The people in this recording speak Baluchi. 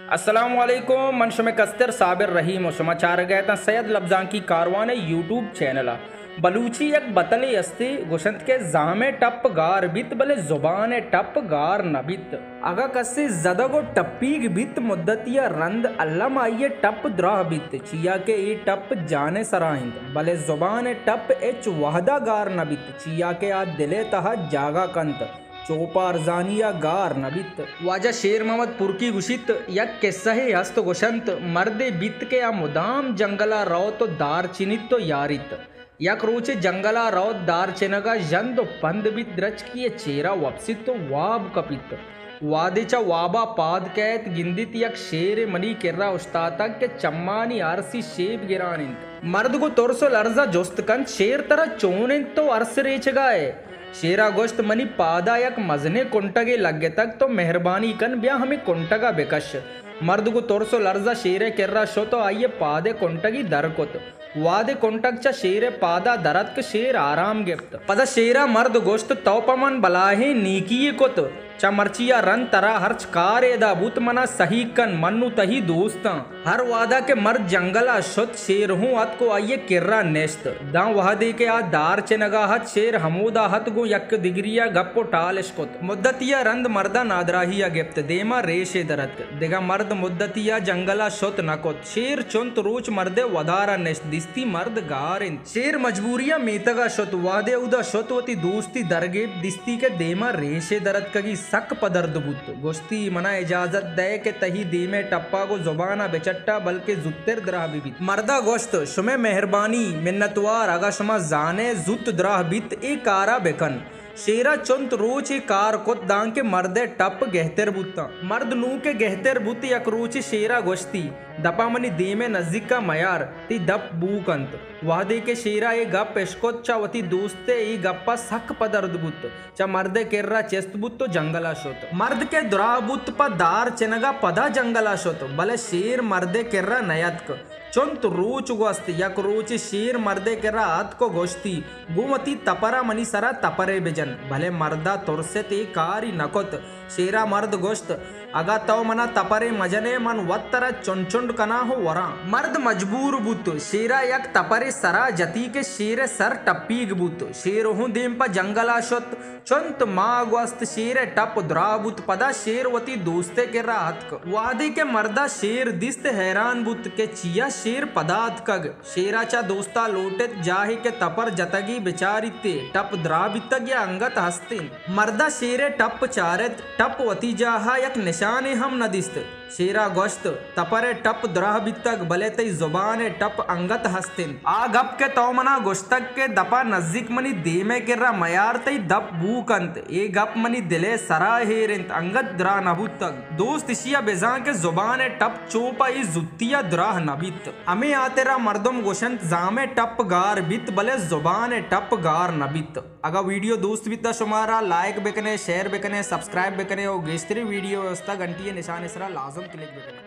السلام علیکم، من شمئے کستر صابر رحیم و شما چارگ ءَ اتاں سید لبزانکی کاروان ءِ یوٹیوب چینل ءَ۔ بلوچی یک بتلے استے، گوشنت کہ زامے ٹپ گار بیت، بلے زبان ءِ ٹپ گار نہ بیت۔ اگاں کسے زدگ و ٹپیگ بیت، مدتی ءَ رند الم آئی ءِ ٹپ دراہ بیت، چیا کہ اے ٹپ جان ءِ سرا انت، بلے زبان ءِ ٹپ ہچ وہدا گار نہ بیت، چیا کہ آ دل ءِ تہا جاگہ کنت۔ چو پہ ارزانی ءَ گار نہ بیت۔ واجہ شیر محمد پرکی گوشیت، یک کسہے ہست و گوشنت، مردے بیت کہ آ مدام جنگل ءَ روت و دار چنیت و یاریت۔ یک روچے جنگل ءَ روت، دار چنگ ءَ ژند و پند بیت، درچکی ءِ چیرا وپسیت و واب کپیت۔ وہدے چہ واب ءَ پاد کئیت، گندیت یک شیرے منی کرا اوشتاتگ کہ چمانی ارسی شیپ گران انت۔ مرد گوں ترس و لرز ءَ جست کنت، شیر ترا چون انت، تو ارس ریچگ ءَ ئے؟ شیر ءَ گوشت، منی پاد ءَ یک مزنیں کنٹگے لگتگ، تو مہربانی کن بیا ہمے کنٹگ ءَ بکش۔ مرد گوں ترس و لرز ءَ شیر ءِ کرا شت و آئی ءِ پاد ءِ کنٹگی در کت۔ وہدے کنٹگ چہ شیر ءِ پاد ءَ در اتک، شیر آرام گپت۔ پدا شیر ءَ مرد گوشت، تو پہ من بلاہیں نیکی یے کت۔ چہ مرچی ءَ رند ترا ہرچ کارے ادا بوت، منا سہی کن، من نوں تئی دوست آں۔ ہر وہدا کہ مرد جنگل ءَ شت، شیر ہوں اتک و آئی ءِ کرا نشت۔ داں وہدے کہ آ دار چنگ ءَ ات، شیر ہمودا ات، گوں یک دگری ءَ گپ و ٹال اش کت۔ مدتی ءَ رند مرد ءَ نادراہی ءَ گپت، دیم ءَ ریشے در اتک۔ دگہ مرد مدتی ءَ جنگل ءَ شت نہ کت۔ شیر چنت روچ مرد ءِ ودار ءَ نشت، دیستی مرد گار انت۔ شیر مجبوری ءَ میتگ ءَ شت، وہدے اودا شت وتی دوستی در گیپت، دیستی کہ دیم ءَ ریشے در اتکگی، سک پدرد بوت۔ گوشتی، منا اجازت دئے کہ تئی دیم ءِ ٹپ ءَ گوں زبان ءَ بچٹاں، بلکیں زوتر دراہ بہ بیت۔ مرد ءَ گوشت، شمئے مہربانی، منتوار، اگاں شما زان ئے زوت دراہ بیت، اے کار ءَ بکن۔ شیر ءَ چنت روچ اے کار کت، دانکہ مرد ءِ ٹپ گہتر بوتاں۔ مرد نوں کہ گہتر بوت، یک روچے شیر ءَ گوشتی، دپ ءَ منی دیم ءِ نزیک ءَ میار، تئی دپ بو کنت۔ وہدے کہ شیر ءَ اے گپ اشکت، چہ وتی دوست ءِ اے گپ ءَ سک پدرد بوت، چہ مرد ءِ کرا چست بوت و جنگل ءَ شت۔ مرد کہ دراہ بوت، پہ دار چنگ ءَ پدا جنگل ءَ شت، بلے شیر مرد ءِ کرا نیاتک۔ چنت روچ گوست، یک روچے شیر مرد ءِ کرا اتک و گوشتی، گوں وتی تپر ءَ منی سرا تپرے بجن۔ بلے مرد ءَ ترست، اے کاری نہ کت۔ شیر ءَ مرد گوشت، اگاں تو منا تپرے مجن ئے، من وت ترا چنڈ چنڈ کناں و وراں۔ مرد مجبور بوت، شیر ءَ یک تپرے سرا جتی کہ شیر ءِ سر ٹپیگ بوت۔ شیر ہوں دیم پہ جنگل ءَ شت۔ چنت ماہ گوست، شیر ءِ ٹپ دراہ بوت، پدا شیر وتی دوست ءِ کرا اتک۔ وہدے کہ مرد ءَ شیر دیست، حیران بوت کہ چیا شیر پدا اتکگ۔ شیر ءَ چہ دوست ءَ لوٹت، جاہے کہ تپر جتگی بچاریت ئے، ٹپ دراہ بیتگ یا انگت ہست انت۔ مرد ءَ شیر ءِ ٹپ چارت، ٹپ وتی جاہ ءَ، یک نشانے ہم نہ دیست۔ شیر ءَ گوشت، تپر ءِ ٹپ دراہ بیتگ، بلے تئی زبان ءِ ٹپ انگت ہست انت۔ آ گپ کہ تو منا گوشتگ کہ دپ ءَ نزیک منی دیم ءِ کرا میار، تئی دپ بو کنت، اے گپ منی دل ءِ سرا ایر انت، انگت دراہ نہ بوتگ۔ دوست، اشی ءَ بزاں کہ زبان ءِ ٹپ چو پہ اے زوتی ءَ دراہ نہ بیت۔ ہمے ہاترا مردم گوشنت، زام ءِ ٹپ گار بیت، بلے زبان ءِ ٹپ گار نہ بیت۔ اگاں ویڈیو دوست بیت، شمارا لائک بکنے، شیئر بکنے، سبسکرائب بکنے و گیشتریں ویڈیو ءِ واسطہ گھنٹی ءِ نشان ءِ سرا لازم کلک بکنے۔